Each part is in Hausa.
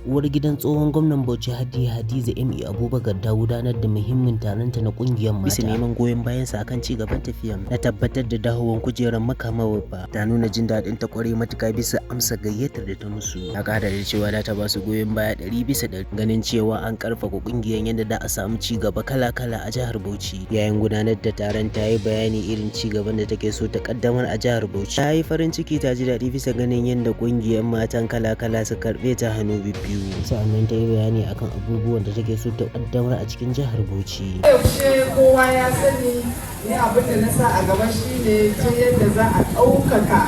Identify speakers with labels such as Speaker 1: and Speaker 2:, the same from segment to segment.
Speaker 1: Uwar gidan tsohon gwamnan Bauchi, Hajiya Hadiza M.A. Abubakar, ta gudanar da muhimmin taronta na kungiyar mata bisa neman goyon bayansa akan ci gaban tafiyan na tabbatar da dawowar kujerar Makama Babba. Ta nuna jin daɗin ta kwarai matuka bisa amsa gayyatar da ta musu. Ta kara da cewa za ta ba su goyon baya 100% ganin cewa an karfafa kungiyar yadda za a samu ci gaba kala-kala a jihar Bauchi. Yayin gudanar da taron, ta yi bayani irin ci gaban da take so ta kaddamar a jihar Bauchi. Ta yi farin ciki, ta ji daɗi bisa ganin yadda kungiyar matan kala-kala su karɓe ta hannu biyu. Sa'annan ta yi bayani akan abubuwan da take so ta kaddamar a cikin jihar Bauchi.
Speaker 2: Yaushe kowa ya sani ni abin da na sa a gaba shine ta yadda za a ɗaukaka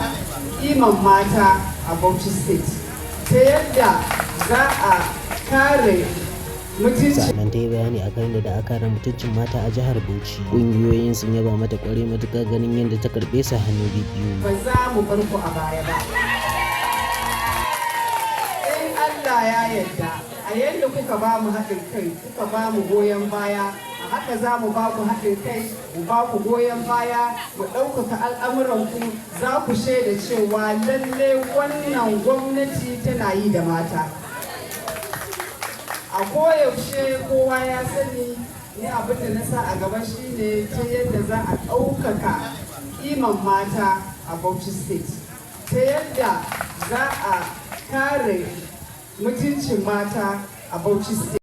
Speaker 2: kiman mata a Bauchi State, ta yadda za a kare mutunci.
Speaker 1: Sa'annan ta yi bayani akan yadda da aka kare mutuncin mata a jihar Bauchi. Ƙungiyoyin sun yaba mata kwarai matuƙa ganin yadda ta karɓe su hannu biyu.
Speaker 2: Ba za mu bar ku a baya ba. In Allah ya yarda, a yadda kuka ba mu haɗin kai, kuka ba mu goyon baya, a haka za mu ba ku haɗin kai, mu ba ku goyon baya, mu ɗaukaka al'amuranku. Za ku shaida cewa lalle wannan gwamnati tana yi da mata. A koyaushe kowa ya sani ni abin da na sa a gaba shine ta yadda za a ɗaukaka kiman mata a Bauchi State, ta yadda za a kare mutuncin mata a Bauchi State.